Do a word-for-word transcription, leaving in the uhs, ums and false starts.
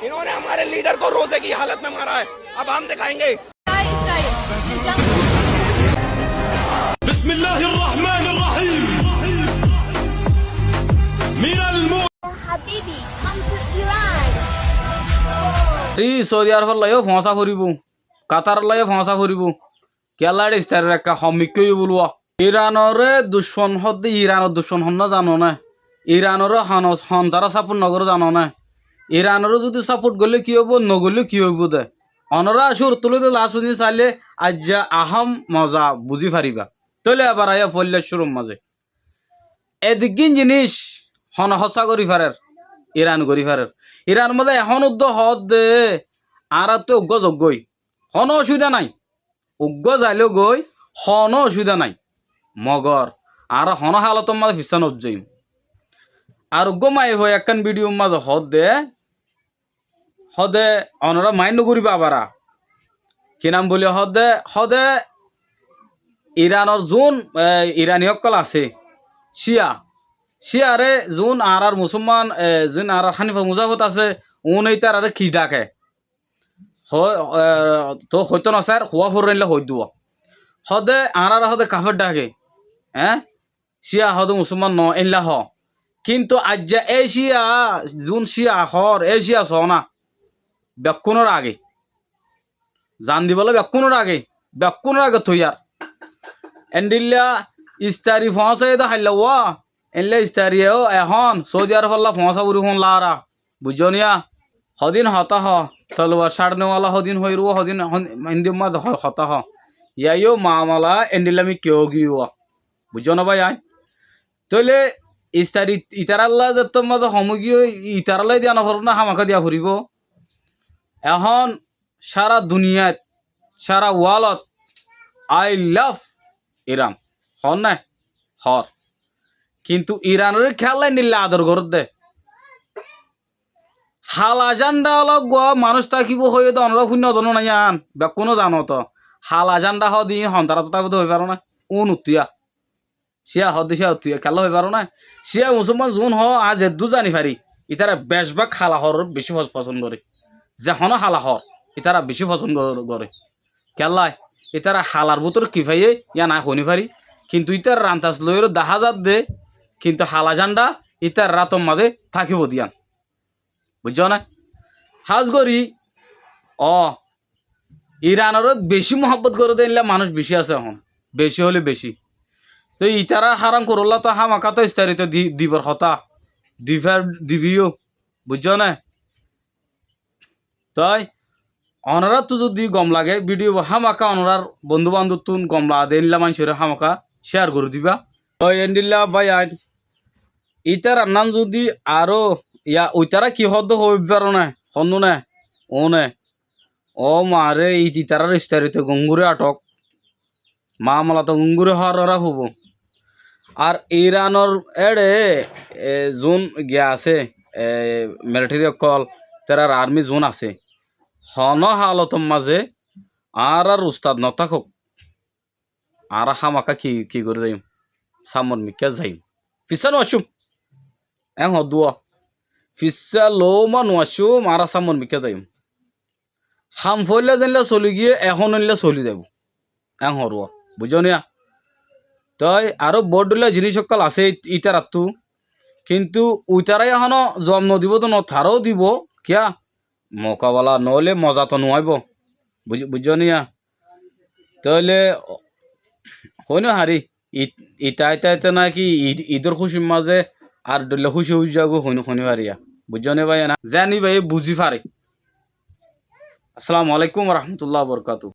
इन्होंने हमारे लीडर को रोजे की हालत में मारा है, अब हम दिखाएंगे। Israel, Israel. Bismillahir Rahmanir Rahim. Miral Mu- Habibi, come to Iran. Rí Saudi Arab lói foóñsa foribóu, Qatar lói foóñsa foribóu. Kiyólla ére istarir ekka hom mikká óibo bóli. Iranoré ducmon hoódde, Iranor ducmon honnúa zano né? Iranoré hon, hon tará sáport nogoré zano né? Iranoré zudi sáport goillé ki óibo, nogoillé ki óibo dé? Onorá cúruttu lóti las foijjonto sailé aijja ahóm moza buzí faribá. Tóile abar aiyá foóila cúrur mazé. Ediggín jiníc hone hossá gorí farer? Iran gorí farer. Iran mazé ehón uddúa hoódde añáráttu uggúa zoggói. Honó ocubida nái. Uggúa zailóu goi, honó ocubida nái. Mogor añára honó hálotor mazé fissá nozaiyum. Ar uggúa maiyafua ekkán bídiyur mazé hoódde, hoódde onorá maáin nogoríba abara. Ki nam bóli hoódde, hoódde Iranor zuún, e, Irani ókkol asé, Cíya. Cíyaré zuún añárár musúlman, e, zuún añárár Hánifa muzahót asé, uúne ítararé ki dhaké? Ho-, e, toóu hoitó nosair, huá foror éilla hoóidduwa. Hoódde, añáráre hoódde kafér dhaké. Eé? Cíya hoódde musúlman noó, éilla hoó. Kintu aijja é Cíya, zuún Cíya hoór, é Cíya soóna. Bekkúnor age. Zan dibolla bekkúnor age. Bekkúnor age toiyar. Endilla istari foóñsaiyé dé hailla wá. Éilla istariye ó ehón Saudi Arobolla foóñsa fori fúañlla añára. Buijjó niya? Hodin hotá hoó, tolwar cáñdnewala hodin hoiyóre, hodin hon-, hindimma de ho-, hotá hoó. Yáiyo mamala endilla mikká ógiyoi. Buijjó né báiyain? Tóile istari it-, itarálla zettómma de hom ógiyoi, itarálla diya noforibó né hámaká diya foribó? Ehón sára duniyait, sára wálot, I love Iran. Hoór né? Hoór. Kintu Iranoré kiyólla endilla ador gorédde? Hala zánda ola uggúa manúic tákibou hoiyé dé onorá fúinno dóno nái yían, bekkúne zano toó. Hala zánda hoódde hon taráttu táibo dé hoi faró né? Únottú yá. Cíya hoódde cíya ottú yá, kiyólla hoi faró né? Cíya musúlman zuún hoó, añí zeddúr zani fari, ítara becbák hala hoóror bicí fos-, fosón goré. Ze honó hala hoór, ítara bicí fosón gor-, goré. Kiyólla? Ítara halar bútore ki faiyé, yían añí hoói nofari. Kintu ítarar antas loiyóre dahá zadde, kintu hala zánda ítarar átor mazé tákibou dé yían. Buijjó né? Hás gorí, o, Iranoré bicí muhábbot goré dé éilla manúic bicí asé ehón. Bicí hoilé bicí. Tói itará háram gorólla toó hámaká toó istari toó di-, dibor hotá. Difar, dibiyó. Buijjó né? Tói onoráttu zudi gom lage, bídiyo hámaká onorár bondú-bandóttun gom lage dé éilla maincóre hámaká céar gorí diba. Tói endilla báiyain, ítarar nan zudi aró, ya, uitará ki hoódde hoi faró né, honnú né, uúne. Ó maaré, it-, itarár istarite gongúre athok. Mamalato gongúre hoór óra fúbo. Ar Iranor éçe, e, zuún giya asé, e, militeri ókkol, ítarar armi zuún asé. Honó halotor mazé añárár ustad notákok. Añára hámaká ki, ki gorí zaiyum? Sámmor mikká zaiyum. Fissá nuaccúm. Eén hoódduwa. Fissá loóma nuaccúm, añára sámmor mikká zaiyum. Ham foóilla zeénlla soli giyé, ehón éilla soli zaibou. Eén hoóruwa. Buijjó niya? Tói aró boóut dhoilla jiníc ókkol asé í-, ítarattú. Kintu uitará ehóno zuab nodibóu dé noó, taráu dibou. Kiyá? Mokabala noóile moza toó nuaibóu. Buij-, buijjó niya? Tóile hoói nofarí, it-, ita, ita, ita náki id-, idor kúcir mazé ar dhoilla kúci ói zagói hoói no-, hoói nofarí yá. Buijjó né báiyain? Zeén íbayé buzí faré. Assalamu alaikum wa rahmatullahi wa barakatuhu.